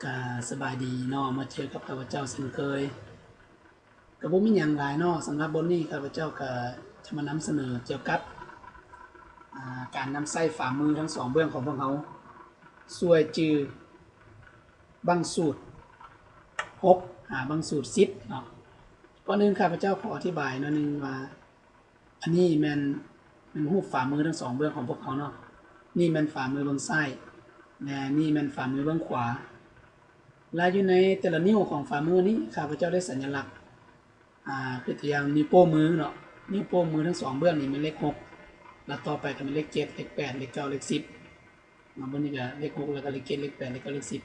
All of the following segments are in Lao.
ກະສະບາຍດີເນາະ ມາເຈີກັບຂ້າພະເຈົ້າເຊັ່ນເຄີຍ. ກະບໍ່ມີຫຍັງຫຼາຍເນາະ, ສຳລັບບົດນີ້ຂ້າພະເຈົ້າກະຈະມານຳສະເໜີກ່ຽວກັບ ອາ ການນຳໃຊ້ຝ່າມືທັງສອງເບື້ອງຂອງພວກເຮົາ ຊ່ວຍຈື່ບັ້ງສູດຫົກຫາບັ້ງສູດສິບເນາະ. ກ່ອນອື່ນຂ້າພະເຈົ້າຂໍອະທິບາຍໜ້ອຍໜຶ່ງວ່າ ອັນນີ້ແມ່ນ ແມ່ນຮູບຝ່າມືທັງສອງເບື້ອງຂອງພວກເຮົາເນາະ. ນີ້ແມ່ນຝ່າມືເບື້ອງຊ້າຍ ແລະ ນີ້ແມ່ນຝ່າມືເບື້ອງຂວາ. ແລະ ຢູ່ໃນແຕ່ລະນິ້ວຂອງຝ່າມືນີ້ ຂ້າພະເຈົ້າໄດ້ສັນຍະລັກ ອາ ຄືຕົວຢ່າງນິ້ວໂປ້ມືເນາະ, ນິ້ວໂປ້ມືທັງສອງເບື້ອງນີ້ແມ່ນເລກຫົກ ແລະ ຕໍ່ໄປກໍແມ່ນເລກເຈັດ ເລກແປດ ເລກເກົ້າ ເລກສິບເນາະ. ບັດນີ້ກໍເລກຫົກ ແລ້ວກໍເລກເຈັດ ເລກແປດ ເລກເກົ້າ ເລກສິບ.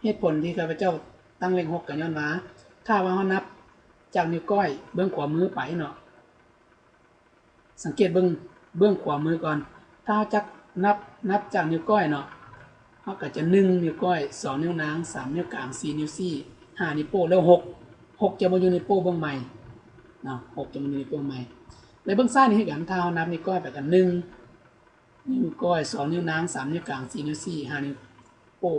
ເຫດຜົນທີ່ຂ້າພະເຈົ້າຕັ້ງເລກຫົກກໍຍ້ອນວ່າ ຖ້າວ່າເຮົານັບຈາກນິ້ວກ້ອຍເບື້ອງຂວາມືໄປເນາະ, ສັງເກດເບິ່ງເບື້ອງຂວາມືກ່ອນ. ຖ້າເຮົາຈັກນັບ ນັບຈາກນິ້ວກ້ອຍເນາະ, ເຮົາກໍຈະໜຶ່ງນິ້ວກ້ອຍ, ສອງນິ້ວນາງ, ສາມນິ້ວກາງ, ສີ່ນິ້ວຊີ້, ຫ້ານິ້ວໂປ້ ແລ້ວຫົກ ຫົກຈະມາຢູ່ນິ້ວໂປ້ເບື້ອງໃໝ່ເນາະ, ຫົກຈະມາຢູ່ນິ້ວໂປ້ເບື້ອງໃໝ່. ແລະ ເບື້ອງຊ້າຍນີ້ຄືກັນ, ຖ້າເຮົານັບນິ້ວກ້ອຍໄປກັນ ໜຶ່ງ ນິ້ວກ້ອຍ, ສອງນິ້ວນາງ, ສາມນິ້ວກາງ, ສີ່ນິ້ວຊີ້, ຫ້ານິ້ວໂປ້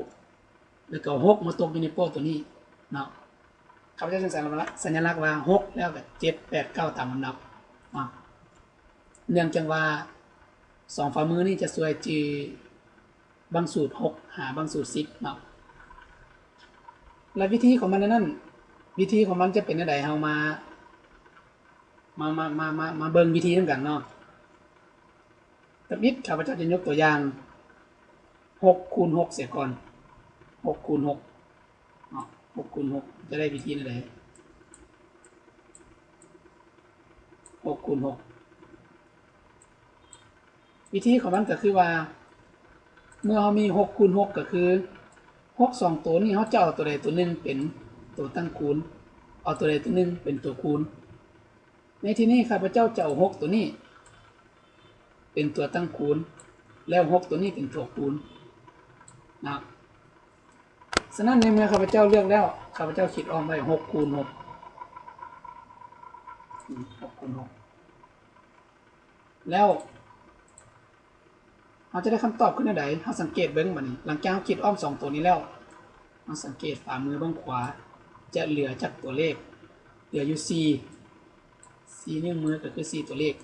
ແລ້ວກໍຫົກມາຕົກຢູ່ໃນໂປ້ຕົວນີ້ເນາະ. ຂ້າພະເຈົ້າຈຶ່ງສັນຍະລັກ ສັນຍະລັກວ່າຫົກ ແລ້ວກໍເຈັດ ແປດ ເກົ້າ ຕາມລຳດັບເນາະ. ເນື່ອງຈາກວ່າສອງຝ່າມືນີ້ຈະຊ່ວຍຈື່ບັ້ງສູດຫົກຫາບັ້ງສູດສິບເນາະ. ແລະ ວິທີຂອງມັນນັ້ນ ວິທີຂອງມັນຈະເປັນແນວໃດ ເຮົາມາ ມາ ມາ ມາ ມາ ມາເບິ່ງວິທີນຳກັນເນາະ. ທຳອິດຂ້າພະເຈົ້າຈະຍົກຕົວຢ່າງຫົກຄູນຫົກເສຍກ່ອນ, ຫົກຄູນຫົກເນາະ, ຫົກຄູນຫົກ ຈະໄດ້ວິທີແນວໃດ? ຫົກຄູນຫົກ ວິທີຂອງມັນກໍຄືວ່າ ເມື່ອເຮົາມີຫົກຄູນຫົກ ກໍຄືຫົກສອງໂຕນີ້ ເຮົາຈະເອົາຕົວໃດຕົວໜຶ່ງເປັນຕົວຕັ້ງຄູນ, ເອົາຕົວໃດຕົວໜຶ່ງເປັນຕົວຄູນ. ໃນທີ່ນີ້ຂ້າພະເຈົ້າຈະເອົາຫົກຕົວນີ້ເປັນຕົວຕັ້ງຄູນ ແລ້ວຫົກຕົວນີ້ເປັນຕົວຄູນນະ. ສະນັ້ນໃນເມື່ອຂ້າພະເຈົ້າເລືອກແລ້ວ ຂ້າພະເຈົ້າຂີດອ້ອມໄວ້ຫົກຄູນຫົກ ຫົກຄູນຫົກ ແລ້ວເຮົາຈະໄດ້ຄຳຕອບຄືແນວໃດ? ເຮົາສັງເກດເບິ່ງບັດນີ້ ຫຼັງຈາກເຮົາຂີດອ້ອມສອງໂຕນີ້ແລ້ວ ເຮົາສັງເກດຝ່າມືເບື້ອງຂວາຈະເຫຼືອຈັກຕົວເລກ? ເຫຼືອຢູ່ສີ່ ສີ່ນິ້ວມືກໍຄືສີ່ຕົວເລກ.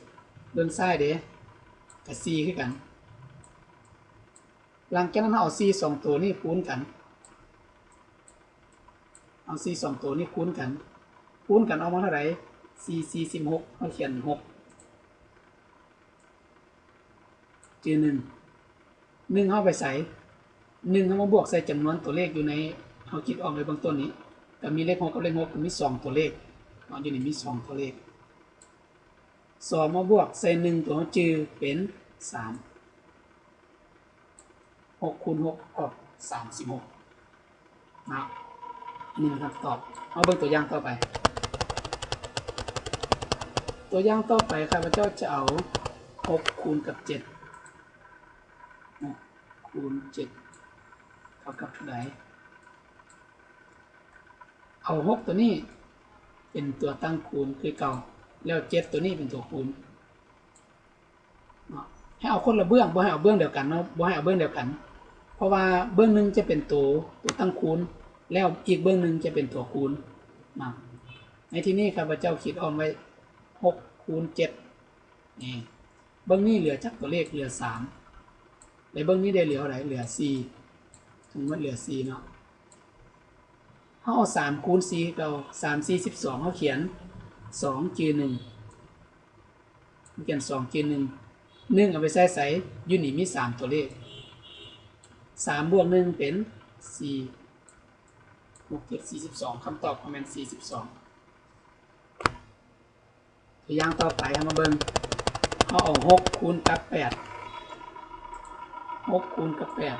ເບື້ອງຊ້າຍເດ ກໍສີ່ຄືກັນ. ຫຼັງຈາກນັ້ນເຮົາເອົາສີ່ສອງໂຕນີ້ຄູນກັນ ເອົາສີ່ສອງໂຕນີ້ຄູນກັນ ຄູນກັນອອກມາເທົ່າໃດ? ສີ່ສີ່ສິບຫົກ ເຮົາຂຽນຫົກ ຈື່ໜຶ່ງ ໜຶ່ງເຮົາໄປໃສ? ໜຶ່ງເຮົາມາບວກໃສ່ຈຳນວນຕົວເລກຢູ່ໃນ ເຮົາຄິດອອກໃນເບື້ອງຕົ້ນນີ້ ກໍມີເລກຫົກກັບເລກຫົກ ກໍມີສອງຕົວເລກເນາະ ຢູ່ນີ້ມີສອງຕົວເລກ. ສອງມາບວກໃສ່ໜຶ່ງຕົວເຮົາຈື່ເປັນສາມ ຫົກຄູນຫົກອອກສາມສິບຫົກນະ. ອັນນີ້ແມ່ນຄຳຕອບ. ເຮົາເບິ່ງຕົວຢ່າງຕໍ່ໄປ. ຕົວຢ່າງຕໍ່ໄປ ຂ້າພະເຈົ້າຈະເອົາຫົກຄູນກັບເຈັດ ຫົກຄູນເຈັດເທົ່າກັບເທົ່າໃດ? ເອົາຫົກຕົວນີ້ເປັນຕົວຕັ້ງຄູນຄືເກົ່າ ແລ້ວເຈັດຕົວນີ້ເປັນຕົວຄູນເນາະ. ໃຫ້ເອົາຄົນລະເບື້ອງ ບໍ່ໃຫ້ເອົາເບື້ອງດຽວກັນເນາະ ບໍ່ໃຫ້ເອົາເບື້ອງດຽວກັນ ເພາະວ່າເບື້ອງໜຶ່ງຈະເປັນໂຕ ໂຕຕັ້ງຄູນ ແລ້ວອີກເບື້ອງໜຶ່ງຈະເປັນຕົວຄູນເນາະ. ໃນທີ່ນີ້ຂ້າພະເຈົ້າຂີດອ້ອມໄວ້ຫົກຄູນເຈັດ ນີ້ ເບື້ອງນີ້ເຫຼືອຈັກຕົວເລກ? ເຫຼືອສາມ ແລະ ເບື້ອງນີ້ໄດ້ເຫຼືອເທົ່າໃດ? ເຫຼືອສີ່ ທັງໝົດເຫຼືອສີ່ເນາະ. ເຮົາເອົາສາມຄູນສີ່ຄືເກົ່າ ສາມສີ່ສິບສອງ ເຮົາຂຽນສອງຈື່ໜຶ່ງ ຂຽນສອງຈື່ໜຶ່ງ ໜຶ່ງເອົາໄປໃສ່ໃສ? ຢູ່ນີ້ມີສາມຕົວເລກ ສາມບວກໜຶ່ງເປັນສີ່ ຫົກເຈັດສີ່ສິບສອງ ຄຳຕອບກໍແມ່ນສີ່ສິບສອງ. ຕົວຢ່າງຕໍ່ໄປເຮົາມາເບິ່ງ ເຮົາເອົາຫົກຄູນກັບແປດ ຫົກຄູນກັບແປດ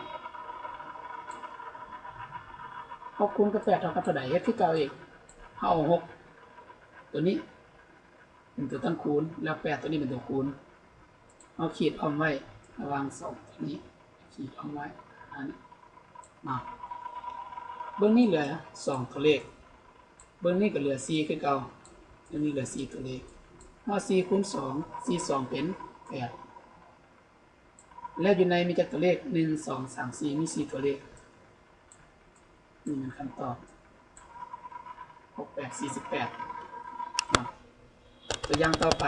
ຫົກຄູນກັບແປດເທົ່າກັບເທົ່າໃດ? ເຮັດຄືເກົ່າອີກ ເຮົາເອົາຫົກຕົວນີ້ເປັນຕົວຕັ້ງຄູນ ແລ້ວແປດຕົວນີ້ເປັນຕົວຄູນ ເຮົາຂີດອ້ອມໄວ້ລະຫວ່າງສອງຕົວນີ້ ຂີດອ້ອມໄວ້ ອັນນີ້ເນາະ. ເບື້ອງນີ້ເຫຼືອສອງຕົວເລກ ເບື້ອງນີ້ກໍເຫຼືອສີ່ຄືເກົ່າ ເບື້ອງນີ້ເຫຼືອສີ່ຕົວເລກ ເຮົາເອົາສີ່ຄູນສອງ ສີ່ສອງເປັນແປດ ແລ້ວຢູ່ໃນມີຈັກຕົວເລກ? ໜຶ່ງ ສອງ ສາມ ສີ່ ມີສີ່ຕົວເລກ. ນີ້ແມ່ນຄຳຕອບ ຫົກແປດສີ່ສິບແປດເນາະ. ຕົວຢ່າງຕໍ່ໄປ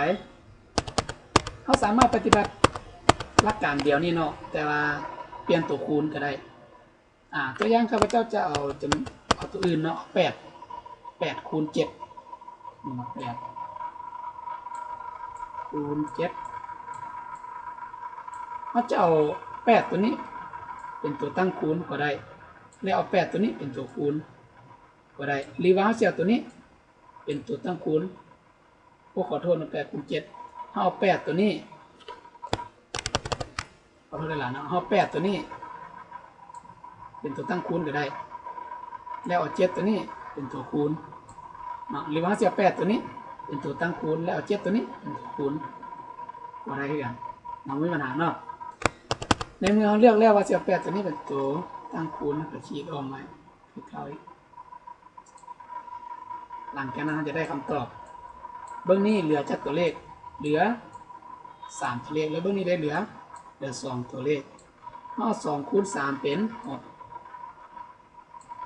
ເຮົາສາມາດປະຕິບັດຫຼັກການດຽວນີ້ເນາະ ແຕ່ວ່າປ່ຽນຕົວຄູນກໍໄດ້. ອາ ຕົວຢ່າງ ຂ້າພະເຈົ້າຈະເອົາ ຈະເອົາຕົວອື່ນເນາະ ແປດ ແປດຄູນເຈັດ ແປດຄູນເຈັດ ເຮົາຈະເອົາແປດຕົວນີ້ເປັນຕົວຕັ້ງຄູນກໍໄດ້ ແລະ ເອົາແປດຕົວນີ້ເປັນຕົວຄູນກໍໄດ້ ຫຼືວ່າເຮົາຊິເອົາຕົວນີ້ເປັນຕົວຕັ້ງຄູນ ໂອ້ ຂໍໂທດນະ ແປດຄູນເຈັດ ເຮົາເອົາແປດຕົວນີ້ ຂໍໂທດຫຼາຍໆເນາະ ເຮົາເອົາແປດຕົວນີ້ເປັນຕົວຕັ້ງຄູນກໍໄດ້ ແລ້ວເອົາເຈັດຕົວນີ້ເປັນຕົວຄູນເນາະ ຫຼືວ່າເຮົາຊິເອົາແປດຕົວນີ້ເປັນຕົວຕັ້ງຄູນ ແລ້ວເອົາເຈັດຕົວນີ້ເປັນຕົວຄູນກໍໄດ້ຄືກັນເນາະ ບໍ່ມີບັນຫາເນາະ. ໃນເມື່ອເຮົາເລືອກແລ້ວວ່າຊິເອົາແປດຕົວນີ້ເປັນຕົວຕັ້ງຄູນ ເຮົາກໍຂີດອ້ອມໄວ້ຄືເກົ່າອີກ. ຫຼັງຈາກນັ້ນເຮົາຈະໄດ້ຄຳຕອບ ເບື້ອງນີ້ເຫຼືອຈັກຕົວເລກ? ເຫຼືອສາມຕົວເລກ ແລະ ເບື້ອງນີ້ໄດ້ເຫຼືອ ເຫຼືອສອງຕົວເລກ ເຮົາເອົາສອງຄູນສາມເປັນຫົກ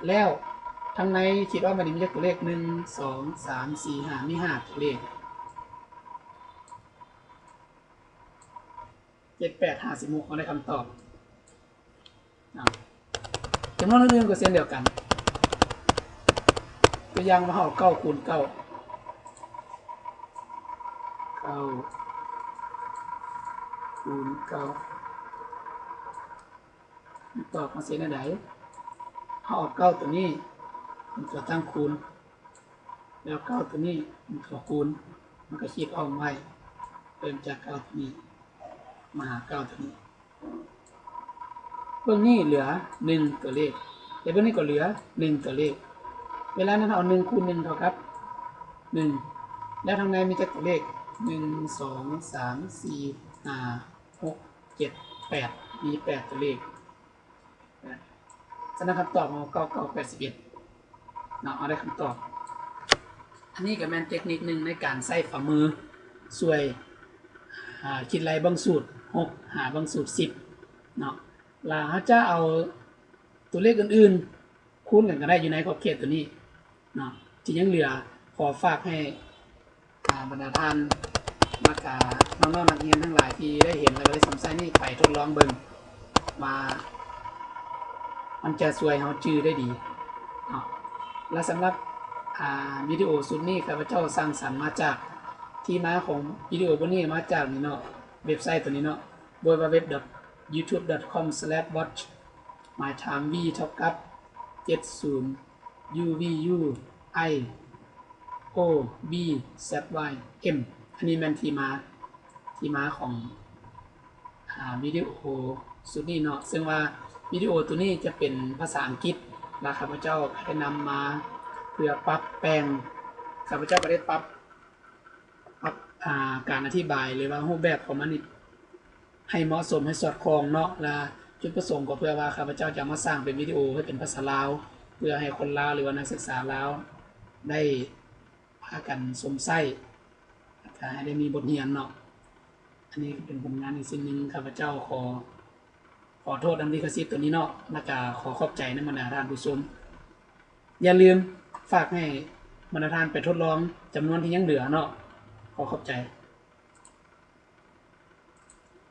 ແລ້ວທາງໃນຂີດອອກມານີ້ມີຈັກຕົວເລກ? ໜຶ່ງ ສອງ ສາມ ສີ່ ຫ້າ ມີຫ້າຕົວເລກ. ເຈັດ ແປດ ຫ້າ ສິບ ຫົກ ເຮົາໄດ້ຄຳຕອບ. ອາ ຈຳນວນອື່ນໆກໍເຊັ່ນດຽວກັນ ຕົວຢ່າງວ່າເຮົາເອົາເກົ້າຄູນເກົ້າ ເກົ້າຄູນເກົ້າ ຕອບມາເຊັ່ນໃດ? ເຮົາເອົາເກົ້າຕົວນີ້ເປັນຕົວຕັ້ງຄູນ ແລ້ວເກົ້າຕົວນີ້ເປັນຕົວຄູນ ມັນກໍຂີດອ້ອມໄວ້ ເລີ່ມຈາກເກົ້າຕົວນີ້ມາຫາເກົ້າຕົວນີ້ ເບື້ອງນີ້ເຫຼືອໜຶ່ງຕົວເລກ ແລະ ເບື້ອງນີ້ກໍເຫຼືອໜຶ່ງຕົວເລກ. ເວລານັ້ນເຮົາເອົາໜຶ່ງຄູນໜຶ່ງເທົ່າກັບໜຶ່ງ ແລ້ວທາງໃນມີຈັກຕົວເລກ? ໜຶ່ງ ສອງ ສາມ ສີ່ ຫ້າ ຫົກ ເຈັດ ແປດ ມີແປດຕົວເລກ. ສະນັ້ນຄຳຕອບຂອງເຮົາ ເກົ້າ ເກົ້າ ແປດ ສິບເອັດ ເນາະ ເຮົາໄດ້ຄຳຕອບ. ອັນນີ້ກໍແມ່ນເຕັກນິກໜຶ່ງໃນການໃຊ້ຝ່າມືຊ່ວຍ ອາ ຄິດໄລ່ເບິ່ງສູດຫົກ ຫາເບິ່ງສູດສິບເນາະ ແລ້ວເຮົາຈະເອົາຕົວເລກອື່ນໆຄູນກັນກໍໄດ້ຢູ່ໃນຂອບເຂດຕົວນີ້ເນາະ ທີ່ຍັງເຫຼືອ. ຂໍຝາກໃຫ້ ອາ ບັນດາທ່ານ ແລ້ວກະນ້ອງໆນັກຮຽນທັງຫຼາຍທີ່ໄດ້ເຫັນ ແລ້ວກໍໄດ້ສົມໃສ່ນີ້ໄປທົດລອງເບິ່ງວ່າ ມັນຈະຊ່ວຍເຮົາຈື່ໄດ້ດີເນາະ. ແລະ ສຳລັບ ອາ ວິດີໂອຊຸດນີ້ ຂ້າພະເຈົ້າສ້າງສັນມາຈາກ ທີ່ມາຂອງວິດີໂອພວກນີ້ມາຈາກນີ້ເນາະ ເວັບໄຊຕົວນີ້ເນາະ www.youtube.com/watch ໝາຍຖາມ v ເທົ່າກັບ ເຈັດສູນ u v u i o b z y m ອັນນີ້ແມ່ນທີ່ມາ ທີ່ມາຂອງ ອາ ວິດີໂອຊຸດນີ້ເນາະ ເຊິ່ງວ່າວິດີໂອຕົວນີ້ຈະເປັນພາສາອັງກິດ ແລະ ຂ້າພະເຈົ້າກໍໄດ້ນຳມາເພື່ອປັບແຕ່ງ ຂ້າພະເຈົ້າກໍໄດ້ປັບ ປັບ ອາ ການອະທິບາຍ ຫຼືວ່າຮູບແບບຂອງມັນນີ້ ໃຫ້ເໝາະສົມ ໃຫ້ສອດຄ່ອງເນາະ ແລະ ຈຸດປະສົງກໍເພື່ອວ່າຂ້າພະເຈົ້າຈະເອົາມາສ້າງເປັນວິດີໂອໃຫ້ເປັນພາສາລາວ ເພື່ອໃຫ້ຄົນລາວ ຫຼືວ່ານັກສຶກສາລາວໄດ້ພາກັນຊົມໃຊ້ ແລະ ກໍໃຫ້ໄດ້ມີບົດຮຽນເນາະ. ອັນນີ້ກໍເປັນຜົນງານອີກສິ່ງໜຶ່ງ ຂ້າພະເຈົ້າຂໍ ຂໍໂທດນຳລິຂະສິດຕົວນີ້ເນາະ ແລະ ກໍຂໍຂອບໃຈນຳບັນດາທ່ານຜູ້ຊົມ. ຢ່າລືມຝາກໃຫ້ບັນດາທ່ານໄປທົດລອງຈຳນວນທີ່ຍັງເຫຼືອເນາະ. ຂໍຂອບໃຈ.